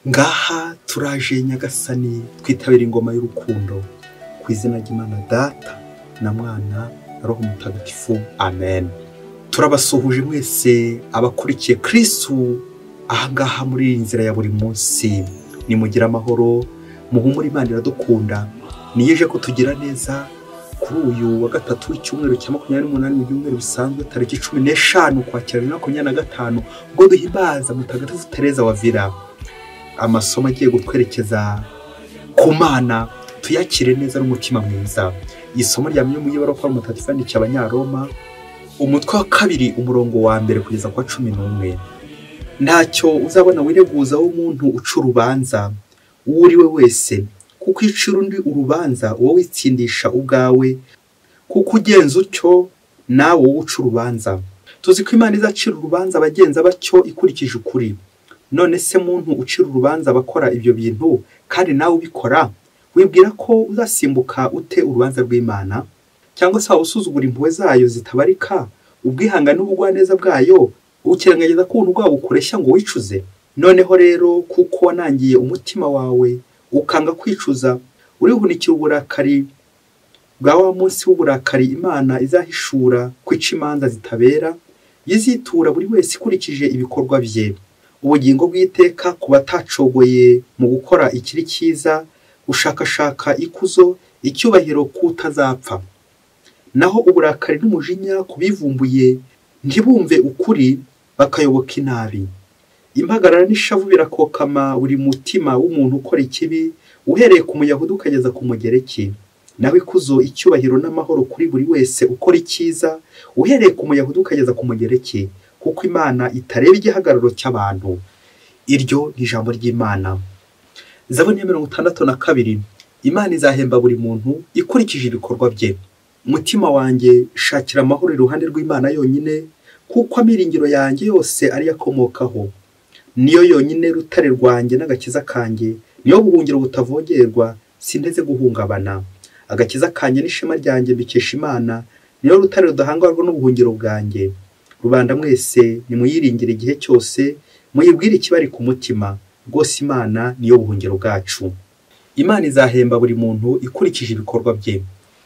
Ngaha turaje Nyagasani twitabira ingoma y'urukundo ku izina ry'Imana Data na Mwana na Roho Mutagatifu, amen. Turabasuhuje mwese abakurikiye Kristu ahangaha muri iyi nzira ya buri munsi. Nimugire amahoro, muhumure, Imana iradukunda, niyeje kutugira neza. Kuri uyu wa gatatu w'icyumweru cya 28 mu byumweru bisanzwe, tariki 15 Ukwakira 2025, ubwo duhimbaza Mutagatifu Tereza wa Avila. Amasomo agiye gutwerekeza ku Mana, tuyakire neza n'umutima mwiza. Isomo rya mu ibaruwa Mutagatifu yandikiye Abanyaroma, umutwe wa 2 umurongo wa 1 kugeza kwa 11. Ntacyo uzabona wireguza w'umuntu uca urubanza uwo uri we wese, kuko icira undi urubanza uwo witsindisha ubwawe, kuko ugenza utyo nawe wowe uca urubanza. Tuzi ko Imana izacira urubanza abagenza batyo ikurikije ukuri. None se muntu ucira urubanza abakora ibyo bintu kandi nawe ubikora, wibwira ko uzasimbuka ute urubanza rw'Imana? Cyangwa se waba usuzugura impuhwe zayo zitabarika, ubwihangane n'ubugwaneza bwayo, ukirengagiza ko ubuntu bwabo bukureshya ngo wicuze? Noneho rero kuko wanangiye umutima wawe ukanga kwicuza, urihunikira uburakari bwa wa munsi w'uburakari Imana izahishura kwica imanza zitabera, yizitura buri wese ikurikije ibikorwa bye. Ubugingo bw'iteka ku batacogoye mu gukora ikiri cyiza, gushakashaka ikuzo, icyubahiro kutazapfa. Naho uburakari n'umujinya kubivumbuye ntibumve ukuri, bakayoboka inabi. Impagarara n'ishavu birakokama buri mutima w'umuntu ukora ikibi, uhereye ku Muyahudi ukageza ku Mugereki. Naho ikuzo, icyubahiro n'amahoro kuri buri wese ukora icyiza, uhereye ku Muyahudi ukageza ku Mugereki, kuko Imana itareba igihagararo cy'abantu. Iryo ni ijambo ry'Imana. Zaburi ya 62. Imana izahemba buri muntu ikurikije ibikorwa bye. Umutima wanjye shakira amahoro iruhande rw'Imana yonyine, kuko amiringiro yanjye yose ari yakomokaho. Niyo yonyine rutare rwanjye n'agakiza kanjye, niyo buhungiro butavogerwa, sinteze guhungabana. Agakiza kanjye n'ishema ryanjye mbikesha Imana, niyo rutare rudahangarwa n'ubuhungiro bwanjye. Rubanda mwese nimuyiringire igihe cyose, muyibwire ikibari ku mutima, rwose Imana niyo buhungiro bwacu. Imana izahemba buri muntu ikurikije ibikorwa bye.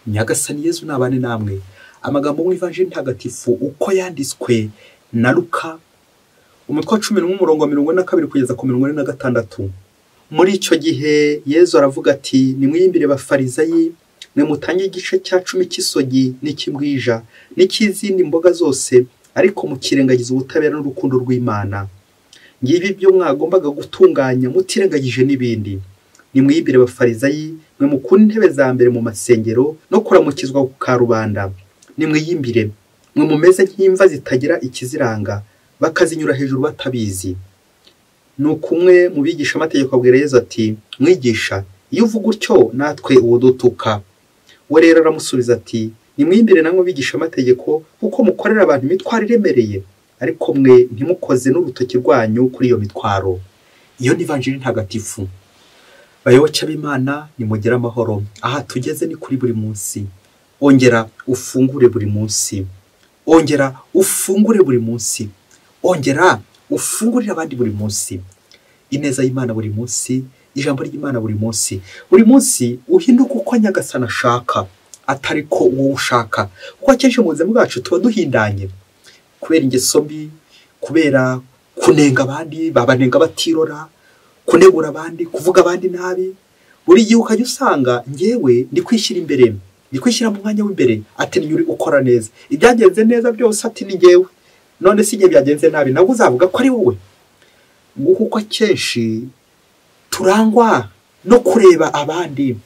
Nyagasani Yezu nabane namwe. Amagambo mu Ivanjiri Ntagatifu uko yanditswe na Luka, umutwe wa 11 umurongo wa 42 kugeza ku 46. Muri icyo gihe Yezu aravuga ati: nimwiyimbire Bafarizayi, mwe mutange igice cya 10 cy'isogi n'icy'imbwija n'icy'izindi mboga zose, ariko mukirengagiza ubutabera n'urukundo rw'Imana. Ngibi ibyo mwagombaga gutunganya mutirengagije n'ibindi. Nimwiyimbire Bafarizayi, mwe mukunda intebe za mbere mu masengero no kuramukizwa ku karubanda. Nimwiyimbire mwe mumeze nk'imva zitagira ikiziranga, bakazinyura hejuru batabizi. Nuko umwe mu bigisha amategeko abwira Yezu ati: mwigisha, iyo uvuga utyo natwe uwo dutuka. We rero aramusubiza ati: nimwiyimbire namwe bigisha amategeko, kuko mukorera abantu imitwaro iremereye, ariko mwe ntimukoze n'urutoki rwanyu kuri iyo mitwaro. Iyo ni Ivanjiri Ntagatifu. Bayoboke b'Imana, nimugire amahoro. Aha tugeze ni kuri buri munsi. Ongera ufungure buri munsi. Ongera ufungure buri munsi. Ongera ufungurire abandi buri munsi. Ineza y'Imana buri munsi, ijambo ry'Imana buri munsi. Buri munsi uhinduka uko Nyagasani ashaka, atari ko wowe ushaka. Kuko akenshi mu buzima bwacu tuba duhindanye kubera ingeso mbi, kubera kunenga abandi, babanenga batirora, kunegura abandi, kuvuga abandi nabi. Buri gihe ukajya usanga ngewe ndi kwishyira imbere, ndi kwishyira mu mwanya w'imbere, ati ni uri ukora neza, ibyagenze neza byose ati ni ngewe. None si igihe byagenze nabi nabwo uzavuga ko ari wowe. Nguko akenshi turangwa no kureba abandi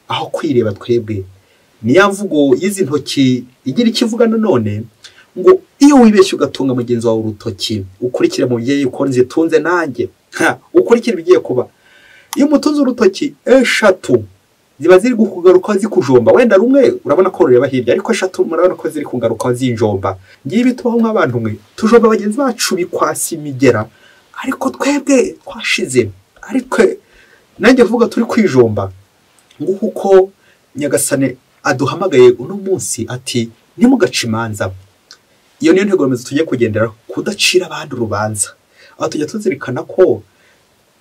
aho kwireba twebwe. Niya mvugo y'izi ntoki igira ikivuga nanone ngo iyo wibeshye ugatunga mugenzi wawe urutoki, ukurikire mu byeyi uko nzitunze nanjye, ukurikire ibigiye kuba. Iyo umutunze urutoki 3 ziba ziri kugaruka zikujomba, wenda rumwe urabona ko rureba hirya, ariko 3 murabona ko ziri kugaruka zinjomba. Ngibi tubaho nk'abantu mwe tujomba bagenzi bacu bikwasi imigera, ariko twebwe twashize, ariko nanjye vuga turi kwijomba. Nguko uko Nyagasane aduhamagaye uno munsi ati ntimugace imanza. Iyo niyo ntego remezo tugiye kugenderaho, kudacira abandi urubanza. Aho tujya tuzirikana ko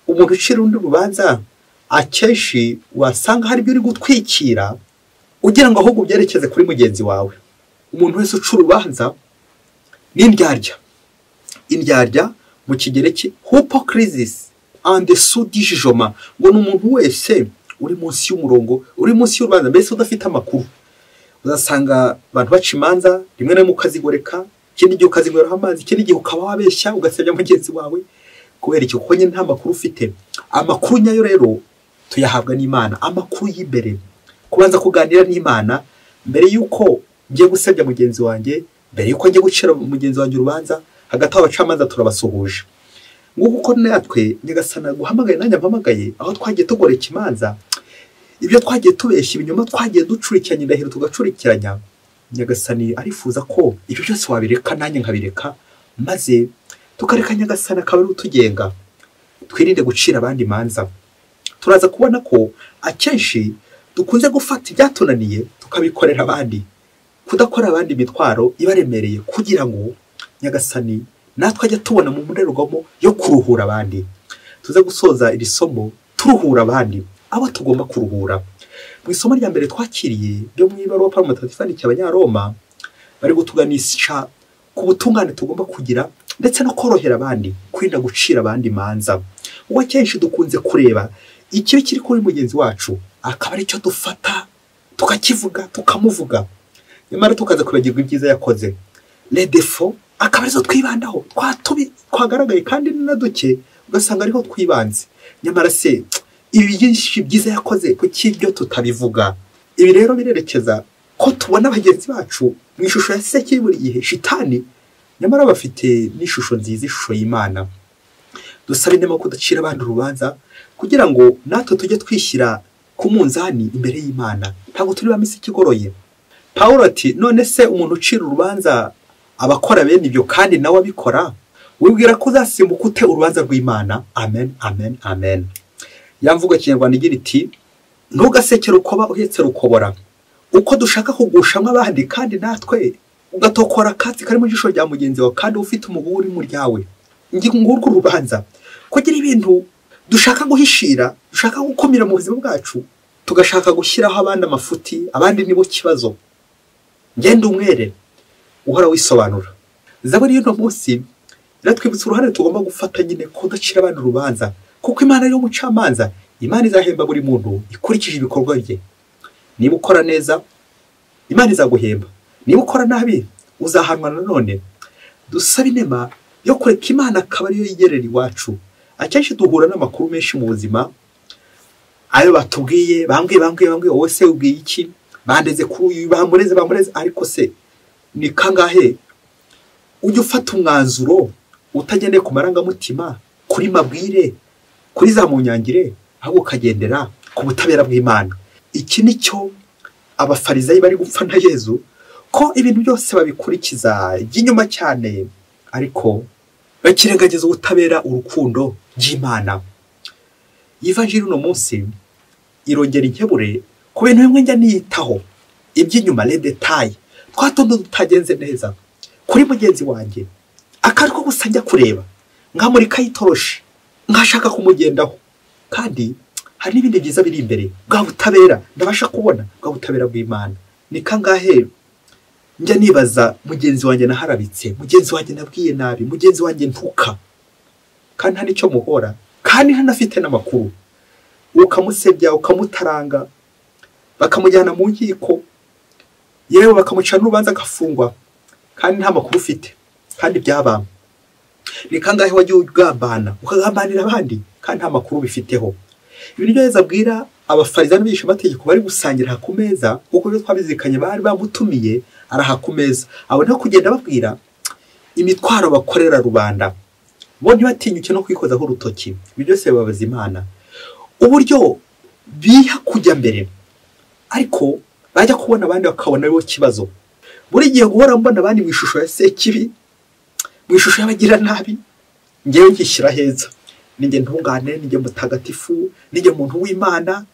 Umuntu ucira undi urubanza akenshi wasanga hari ibyo uri gutwikira ugira ngo ahubwo ubyerekeze kuri mugenzi wawe. Umuntu wese uca urubanza ni indyarya. Indyarya mu Kigereki hypocrisis en dessous du jugement, ngo ni umuntu wese uri munsi y'umurongo, uri munsi y'urubanza, mbese udafite amakuru. Uzasanga abantu baca imanza rimwe na rimwe ukazigoreka, ikindi gihe ukazinyweraho amazi, ikindi gihe ukaba wabeshya ugasebya mugenzi wawe. Kubera iki? Kuko nyine nta makuru ufite. Amakuru nyayo rero tuyahabwa n'Imana, amakuru y'imbere. Kubanza kuganira n'Imana mbere y'uko ngiye gusebya mugenzi wanjye, mbere y'uko ngiye gucira mugenzi wanjye urubanza. Hagati aho abacamanza turabasuhuje. Nguko uko natwe Nyagasani aguhamagaye nanjye ampamagaye, aho twagiye tugoreka imanza, ibyo twagiye tubeshya, ibinyoma twagiye ducurikiranya, indahiro tugacurikiranya, Nyagasani arifuza ko ibyo byose wabireka nanjye nkabireka, maze tukareka Nyagasani akaba ari utugenga. Twirinde gucira abandi imanza. Turaza kubona ko akenshi dukunze gufata ibyatunaniye tukabikorera abandi, kudakora abandi imitwaro ibaremereye, kugira ngo Nyagasani natwe ajya tubona mu ndorerwamo yo kuruhura abandi. Tuze gusoza iri somo turuhura abandi, abo tugomba kuruhura. Mu isomo rya mbere twakiriye ryo mu ibaruwa Pawulo Mutagatifu yandikiye Abanyaroma, bari gutuganisha ku butungane tugomba kugira ndetse no korohera abandi, kwirinda gucira abandi imanza. Ubwo akenshi dukunze kureba ikibi kiri kuri mugenzi wacu akaba aricyo dufata tukakivuga tukamuvuga, nyamara tukaza kwibagirwa ibyiza yakoze. Les défauts akaba arizo twibandaho, twagaragaye kandi na duke ugasanga ariho twibanze, nyamara se ibi byinshi byiza yakoze kuki ibyo tutabivuga? Ibi rero birerekeza ko tubona bagenzi bacu mu ishusho ya sekibi buri gihe, shitani, nyamara bafite n'ishusho nziza, ishusho y'Imana. Dusabe inema kudacira abandi urubanza, kugira ngo natwe tujye twishyira ku munzani imbere y'Imana. Ntabwo turi ba misiki igoroye. Pawulo ati none se umuntu ucira urubanza abakora bene ibyo kandi nawe abikora, wibwira ko uzasimbuka ute urubanza rw'Imana? Amen, amen, amen. Ya mvugo ya Kinyarwanda igira iti ntugasekere ukoba uhetse rukobora. Uko dushaka kugushamo abandi kandi natwe ugatokora akatsi kari mu jisho rya mugenzi wawe kandi ufite umugubu uri mu ryawe. Ngurwo urubanza. Kugira ibintu dushaka guhishira, dushaka gukumira mu buzima bwacu, tugashaka gushyiraho abandi amafuti, abandi nibo kibazo. Ngende umwere uhora wisobanura. Zaburi y'uno munsi iratwibutsa uruhare tugomba gufata nyine kudacira abandi urubanza, kuko Imana ariyo mucamanza. Imana izahemba buri muntu ikurikije ibikorwa bye. Niba ukora neza Imana izaguhemba, niba ukora nabi uzahanwa nanone. Dusabe inema yo kureka Imana akaba ariyo yigerera iwacu. Akenshi duhura n'amakuru menshi mu buzima, ayo batubwiye, bambwiye, wowe se ubwiye iki, bandeze kuri uyu, bamureze, ariko se ni kangahe ujya ufata umwanzuro utagendeye ku marangamutima, kuri mabwire, kuri za munyangire, ahubwo ukagendera ku butabera bw'Imana? Iki nicyo abafarizayi bari gupfa na Yezu, ko ibintu byose babikurikiza iby'inyuma cyane, ariko bakirengagiza ubutabera, urukundo ry'Imana. Ivanjiri uno munsi irongera inkebure ku bintu bimwe njya niyitaho, iby'inyuma, les détails, twatondo tutagenze neza kuri mugenzi wanjye, akariko gusa njya kureba nkamurika yitoroshi nkashaka kumugendaho, kandi hari n'ibindi byiza biri imbere, bwa butabera ndabasha kubona, bwa butabera bw'Imana. Ni kangahe njya nibaza mugenzi wanjye naharabitse, mugenzi wanjye nabwiye nabi, mugenzi wanjye ntuka, kandi nta nicyo muhora, kandi ntanafite n'amakuru, ukamusebya, ukamutaranga, bakamujyana mu nkiko, yewe bakamuca n'urubanza agafungwa, kandi nta makuru ufite, kandi byabamba. Ni kangahe wagiye ugambana, ukagambanira abandi, kandi nta makuru bifiteho? Ibi nibyo Yezu abwira abafarizayi n'abigishamategeko bari gusangira ku meza, kuko ibyo twabizirikanye bari bamutumiye araha ku meza. Abo niho kugenda babwira imitwaro bakorera rubanda, bo ntibatinyuke no kwikozaho urutoki. Ibi byose bibabaza Imana, uburyo biha kujya mbere, ariko bajya kubona abandi bakabona aribo kibazo. Buri gihe guhora mbona abandi mu ishusho ya sekibi, mu ishusho y'abagira nabi, ngewe nkishyira heza, ninjye ntungane, ninjye mutagatifu, ninjye muntu w'Imana,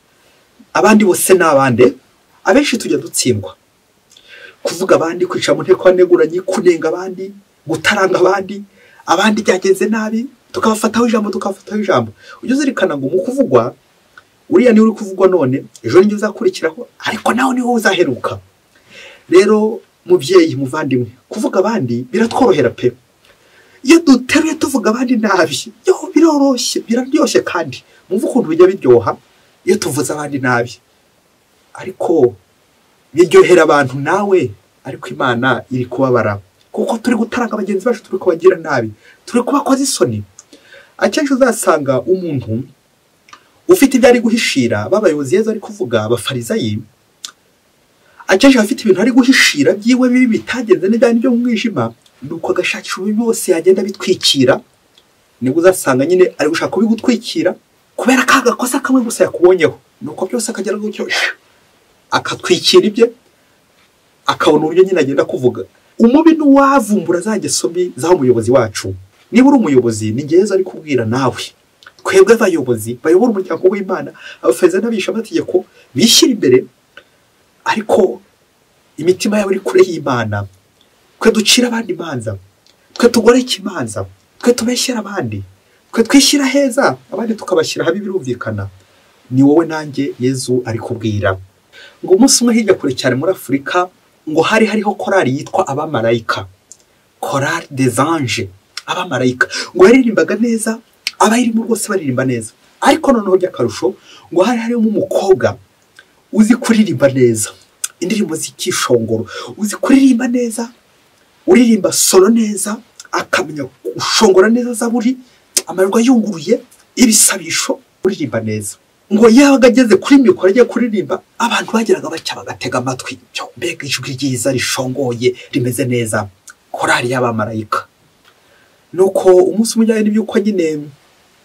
abandi bose n'abande. Abenshi tujya dutsindwa kuvuga abandi, kwicara mu nteko aneguranye, kunenga abandi, gutaranga abandi, abandi byagenze nabi, Tukabafataho ijambo, tukabafataho ijambo. Ujye uzirikana ngo mu kuvugwa uriya niwe uri kuvugwa none, ejo nijye uzakurikiraho, ariko nawe niho uzaheruka. Rero mubyeyi muvandimwe, kuvuga abandi biratworohera pe. Iyo duteruye tuvuga abandi nabi, yo biroroshye, biraryoshye, kandi mumva ukuntu bijya biryoha iyo tuvuze abandi nabi. Ariko biryohera abantu nawe, ariko Imana iri kubabara, kuko turi gutaranga bagenzi bacu, turi kubagira nabi, turi kubakoza isoni. Akenshi uzasanga umuntu ufite ibyo ari guhishira, babayobozi Yezu ari kuvuga abafarizayi, akenshi afite ibintu ari guhishira byiwe bibi bitagenze neza byo mu mwijima, nuko agashakisha uburyo bwose yagenda bitwikira. Nibwo uzasanga nyine ari gushaka kubigutwikira kubera ka gakosa kamwe gusa yakubonyeho, nuko byose akagera gutyo akatwikira ibye, akabona uburyo nyine agenda kuvuga. Umubi n'uwavumbura za ngeso mbi z'aho umuyobozi wacu. Niba uri umuyobozi, ni Yezu ari kubwira nawe. Twebwe abayobozi bayobora umuryango w'Imana, abafarizayi n'abigishamategeko bishyira imbere, ariko imitima yabo iri kure y'Imana. Twe ducira abandi imanza, twe tugoreka imanza, twe tubeshyera abandi, twe twishyira heza abandi tukabashyira habi, birumvikana. Ni wowe nanjye Yezu ari kubwira. Ngo umunsi umwe hirya kure cyane muri Afurika, ngo hari hariho korali yitwa Abamarayika, Chorale des Anges, Abamarayika. Ngo yaririmbaga neza, abayirimo rwose baririmba neza. Ariko noneho by'akarusho, ngo hari harimo umukobwa uzi kuririmba neza indirimbo z'ikishongoro, uzi kuririmba neza, uririmba solo neza, akamenya gushongora neza zaburi, amarwa yunguruye ibisabisho, uririmba neza. Ngo yabaga ageze kuri mikoro agiye kuririmba, abantu bageraga bacya bagatega amatwi, mbega ijwi ryiza rishongoye rimeze neza, korali y'abamarayika. Nuko umunsi umwe n'ibyuko nyine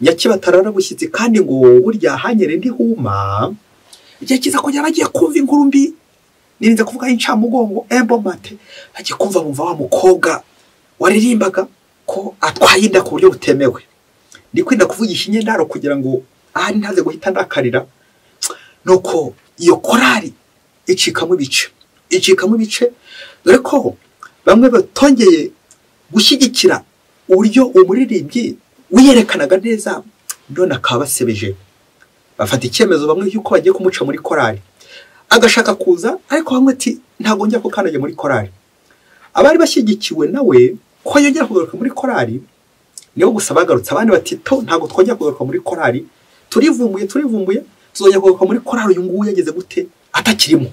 nyakibatarara bushyitsi, kandi ngo burya hanyere ndihuma, igihe kiza kujya bagiye kumva inkuru mbi, nirinze kuvuga incamugongo embomate, bagiye kumva bumva wa mukobwa waririmbaga ko atwaye inda ku buryo butemewe. Ndi kwinda kuvugisha inyendaro kugira ngo ahari ntaze guhita ndakarira. Nuko iyo korali icikamo ibice, icikamo ibice, dore ko bamwe batongeye gushyigikira uburyo umuririmbyi wiyerekanaga neza, none akaba basebeje. Bafata icyemezo bamwe yuko bagiye kumuca muri korali, agashaka kuza, ariko bamwe ati ntabwo njya kukandagira muri korali. Abari bashyigikiwe nawe ko yongera kugaruka muri korali nibo gusa bagarutse, abandi bati to ntabwo twongera kugaruka muri korali, turivumbuye turivumbuye, tuzongera kugaruka muri korali uyu nguyu yageze gute atakirimo.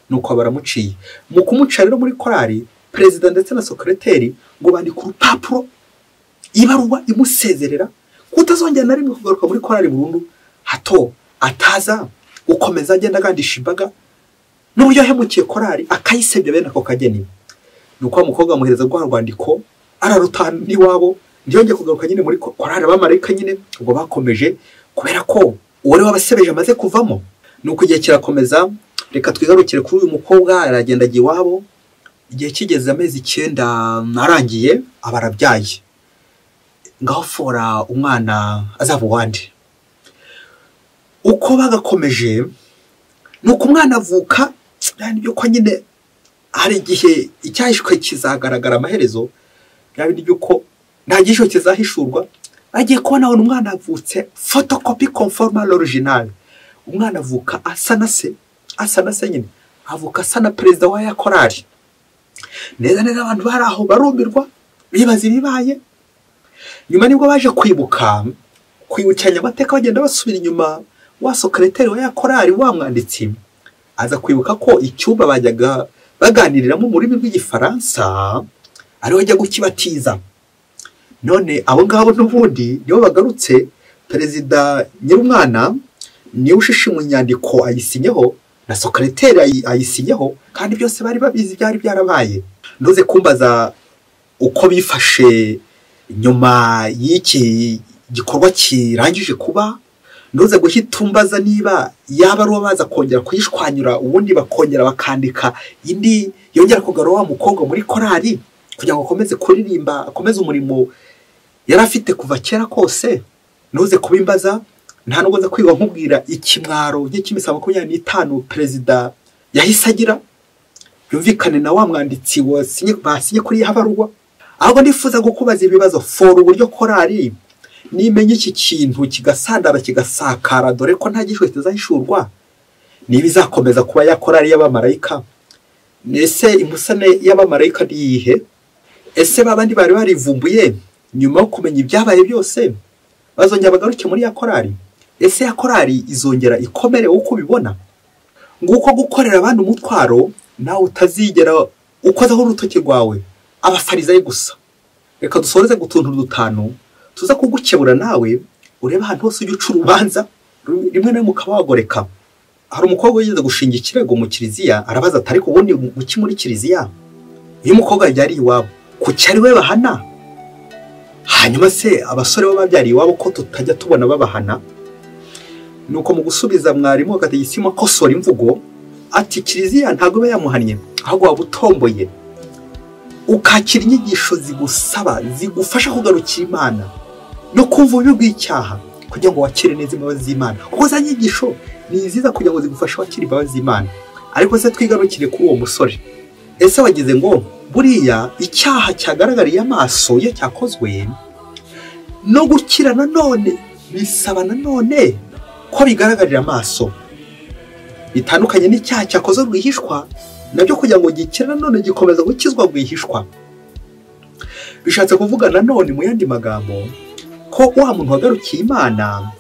Nuko baramuciye. Mu kumuca rero muri korali, perezida ndetse na sekreteri ngo bandika urupapuro, ibaruwa imusezerera kutazongera na rimwe kugaruka muri korali burundu, hato ataza gukomeza agenda agandisha imbaga n'uburyo yahemukiye korali akayisebya bene ako kageni. Nuko wa mukobwa amuhereza rwa rwandiko, ararutana n'iwabo, ntiyongeye kugaruka nyine muri korali abamarayika nyine. Ubwo bakomeje kubera ko uwari wabasebeje amaze kuvamo. Nuko igihe kirakomeza, reka twigarukire kuri uyu mukobwa, aragenda ajya iwabo. Igihe kigeze amezi 9 arangiye, aba arabyaye. Ngaho fora umwana azaba uwande. Uko bagakomeje, nuko umwana avuka, byo ko nyine hari igihe icyahishwe kizagaragara amaherezo, byaba byuko nta gisho kizahishurwa. Bagiye kubona aho umwana avutse photocopy conforme l'original. Umwana avuka asa na se, asa na se nyine, avuka asa na perezida wa ya korali. Neza neza abantu bari aho barumirwa, bibaza ibibaye. Nyuma nibwo baje kwibuka, kwibukanya amateka bagenda basubira inyuma, wa sekreteri wa ya korali wa mwanditsi aza kwibuka ko icyumba bajyaga baganiriramo mu rurimi rw'igifaransa ariho ajya gukibatiza. None abo ngabo n'ubundi nibo bagarutse, perezida nyir'umwana niwe ushishimu inyandiko ayisinyeho, na sekreteri ayisinyeho, kandi byose bari babizi byari byarabaye. Ntuze kumbaza uko bifashe nyuma y'iki gikorwa kirangije kuba, ntuze guhita umbaza niba yaba ari baza kongera kuyishwanyura, ubundi bakongera bakandika indi yongera kugarura wa mukobwa muri korali kugira ngo akomeze kuririmba, akomeze umurimo yari afite kuva kera kose. Ntuze kubimbaza, nta nubwo nza kwiga nkubwira ikimwaro nk'ikimisa 25 perezida yahise agira, yumvikane na wa mwanditsi wasinye basinye kuri ya baruwa. Ahubwo nifuza gukubaza ibibazo, fora uburyo korali Nimenya iki kintu kigasandara kigasakara, dore ko nta gishwe kitazahishurwa, niba izakomeza kuba ya korali y'abamarayika. Ese imusane y'abamarayika ni iyihe? Ese babandi bari barivumbuye nyuma yo kumenya ibyabaye byose bazongera bagaruke muri ya korali? Ese ya korali izongera ikomere uko ubibona? Nguko gukorera abandi umutwaro nawe utazigera ukozaho urutoki rwawe, abafarizayi gusa. Reka dusoreze gutuntu dutanu tuza kugukebura nawe urebe ahantu hose ujya uca urubanza, rimwe na rimwe ukaba wagoreka. Hari umukobwa wigeze gushinga ikirego mu kiliziya, arabaza ati ariko ubundi guki muri kiliziya uyu mukobwa yabyariye iwabo kuki ari we bahana? Hanyuma se abasore bo babyariye iwabo ko tutajya tubona babahana? Nuko mu gusubiza mwarimu w'agategisima akosora imvugo ati kiliziya ntabwo iba yamuhannye, ahubwo waba utomboye ukakira inyigisho zigusaba zigufasha kugarukira Imana no kumva ububi bw'icyaha kugira ngo wakire neza imbabazi z'Imana, kuko za nyigisho ni nziza kugira ngo zigufashe wakira imbabazi z'Imana. Ariko se twigarukire kuri uwo musore, ese wagize ngo buriya icyaha cyagaragariye amaso iyo cyakozwe no gukira nanone bisaba nanone ko bigaragarira amaso, bitandukanye n'icyaha cyakozwe rwihishwa, nabyo kugira ngo gikire nanone gikomeza gukizwa rwihishwa. Bishatse kuvuga nanone mu yandi magambo ko wa muntu wagarukiye Imana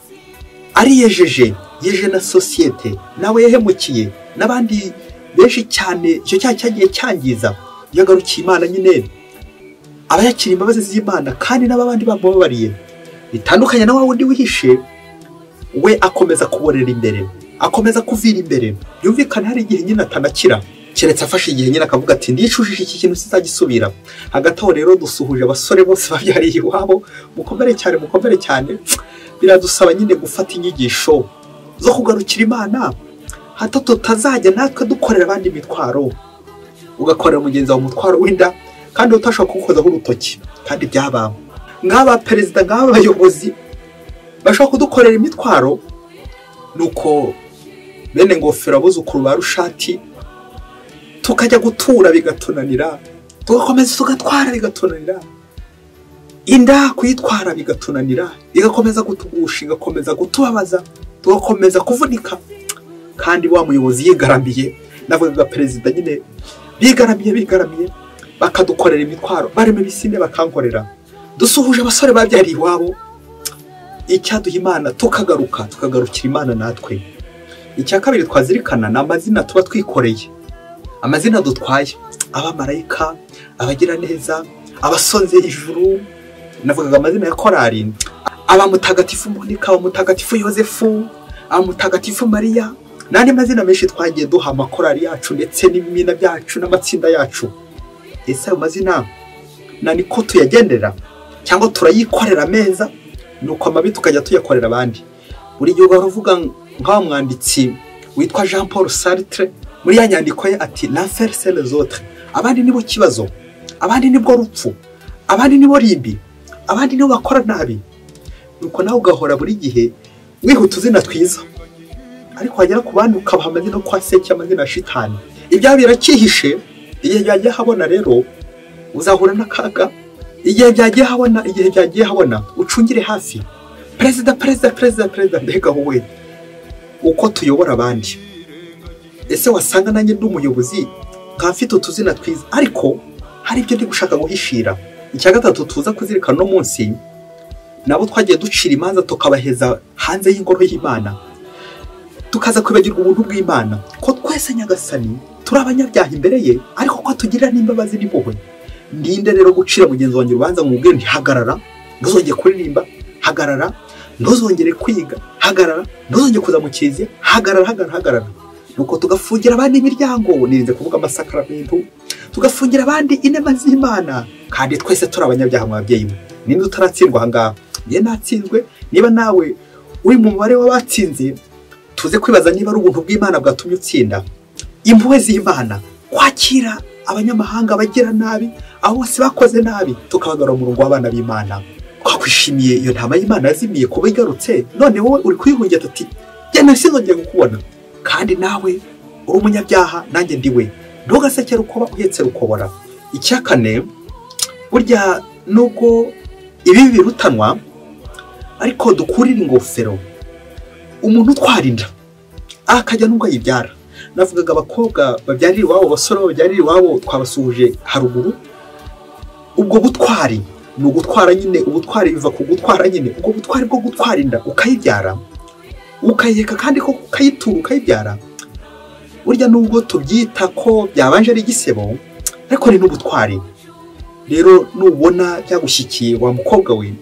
ariyejeje, yeje na sosiyete, nawe yahemukiye n'abandi benshi cyane, icyo cyaha cyagiye cyangiza. Iyo agarukiye Imana nyine aba yakira imbabazi z'Imana kandi n'abandi bamubabariye. Bitandukanye na wa wundi wihishe, we akomeza kuborera imbere, akomeza kuvira imbere. Yumvikana hari igihe nyine atanakira, keretse afashe igihe nyine akavuga ati ndicujije iki kintu sizagisubira. Hagati aho rero dusuhuje abasore bose babyariye iwabo, mukomere cyane, mukomere cyane. Biradusaba nyine gufata inyigisho zo kugarukira Imana, hato tutazajya natwe dukorera abandi imitwaro. Ugakorera mugenzi wawe umutwaro w'inda kandi utashobora kuwukozaho urutoki, kandi byaba ngaba perezida, ngaba abayobozi bashobora kudukorera imitwaro. Nuko bene ngofero abuzukuru ba rushati tukajya gutura bigatunanira, tugakomeza tugatwara bigatunanira, inda kuyitwara bigatunanira, igakomeza kutugusha, igakomeza kutubabaza, tugakomeza kuvunika. Kandi wa muyobozi yigaramiye, navugaga perezida nyine, bigaramiye bakadukorera imitwaro, barimo ibisinde bakankorera. Dusuhuje abasore babyariye iwabo, icyaduha Imana tukagaruka, tukagarukira Imana natwe. Icya kabiri twazirikana ni amazina tuba twikoreye, amazina dutwaye, abamarayika, abagira neza, abasonze ijuru, navugaga amazina ya korali, abamutagatifu Monika, abamutagatifu Yosefu, abamutagatifu Mariya, n'andi mazina menshi twagiye duha amakorali yacu ndetse n'ibimina byacu n'amatsinda yacu. Ese ayo mazina na niko tuyagendera cyangwa turayikorera meza, nuko amabi tukajya tuyakorera abandi? Buri gihe uravuga nk'aho mwanditsi witwa Jean Paul Sartre muri ya nyandiko ye ati l'enfer c'est les autres, abandi nibo kibazo, abandi nibwo rupfu, abandi nibo rimbi, abandi nibo bakora nabi. Nuko nawe ugahora buri gihe wihuta uzina twiza, ariko wagera ku bandi ukabaha amazina kwa seki, amazina ya shitani. Ibyaha birakihishe, igihe byagiye habona rero uzahura n'akaga. Igihe byagiye habona, igihe byagiye habona, ucungire hafi. Perezida, perezida, perezida, perezida, mbega wowe uko tuyobora abandi. Ese wasanga nanjye ndi umuyobozi nkafite utuzina twiza, ariko hari ibyo ndi gushaka guhishira. Icya gatatu tuza kuzirikana no munsi, nabo twagiye ducira imanza tukabaheza hanze y'ingoro y'Imana, tukaza kwibagirwa ubuntu bw'Imana, ko twese Nyagasani turi abanyabyaha imbere ye, ariko ko atugirira n'imbabazi n'impuhwe. Ndinde rero gucira mugenzi wanjye urubanza ngo mubwire nti hagarara, ntuzongere kuririmba, hagarara, ntuzongere kwiga, hagarara, ntuzongere kuza mu kiliziya, hagarara, hagarara, hagarara. Nuko tugafungira abandi imiryango, nirinze kuvuga amasakaramentu, tugafungira abandi inema z'Imana, kandi twese turi abanyabyaha mu babyeyi mwe. Ninde utaratsindwa aha ngaha? Njye natsinzwe. Niba nawe uri mu mubare w'abatsinze, tuze kwibaza niba ari ubuntu bw'Imana bwatumye utsinda. Impuhwe z'Imana, kwakira abanyamahanga bagira nabi, aho bose bakoze nabi, tukabagarura mu murongo w'abana b'Imana. Twakwishimiye iyo ntama y'Imana yazimiye kuba igarutse, none wowe uri kwihungira ati jye sinzongeye kukubona, kandi nawe uri umunyabyaha nanjye ndiwe. Ntugasekere ukoba uhetse rukobora. Icya kane, burya nubwo ibi birutanwa, Ariko dukurire ingofero umuntu utwara inda akajya nubwo ayibyara. Navugaga abakobwa babyarira iwabo, abasore babyarira iwabo, twabasuhuje haruguru. Ubwo butwari ni ugutwara nyine, ubutwari biva ku gutwara nyine. Ubwo butwari bwo gutwara inda ukayibyara, ukayiheka kandi ko ukayitura ukayibyara, burya nubwo tubyita ko byabanje ari igisebo, ariko ni n'ubutwari. Rero nubona byagushyikiye wa mukobwa we,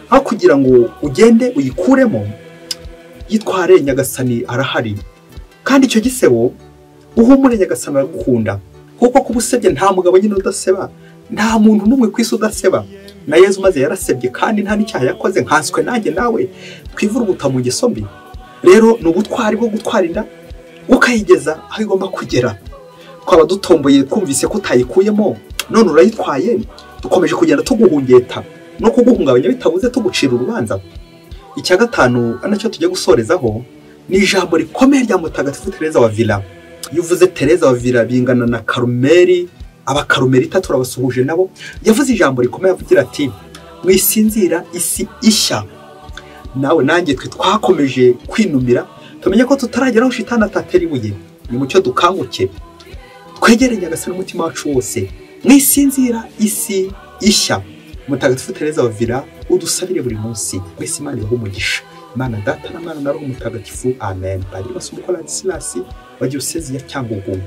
aho kugira ngo ugende uyikuremo, yitware, Nyagasani arahari. Kandi icyo gisebo uhumure, Nyagasani aragukunda, kuko kuba usebye nta mugabo nyine udaseba, nta muntu n'umwe ku isi udaseba. Na Yezu maze yarasebye kandi nta n'icyaha yakoze, nkanswe nanjye nawe twivuruguta mu ngeso mbi. Rero ni ubutwari bwo gutwara inda ukayigeza aho igomba kugera. Twaba dutomboye twumvise ko utayikuyemo, none urayitwaye, dukomeje kugenda tuguhungeta no kuguhungabanya bitabuze tugucira urubanza. Icya gatanu nacyo tujya gusorezaho ni ijambo rikomeye rya Mutagatifu Tereza wa Vila. Iyo uvuze Tereza wa Vila bingana na Karumeli, abakarumelita turabasuhuje nabo. Yavuze ijambo rikomeye avugira ati: mwisinzira isi ishya. Nawe nanjye twe twakomeje kwinumira, tumenye ko tutaragera aho shitani atatera ibuye. Ni mucyo dukanguke, twegere Nyagasani umutima wacu wose. Mwisinzira isi ishya. Mutagatifu Tereza wa Vila udusabire buri munsi. Mwese Imana ibahe umugisha. Imana Data na Mwana na Roho Mutagatifu. Amen. Padiri Masumbuko Ladislas wa Diyosezi ya Cyangugu.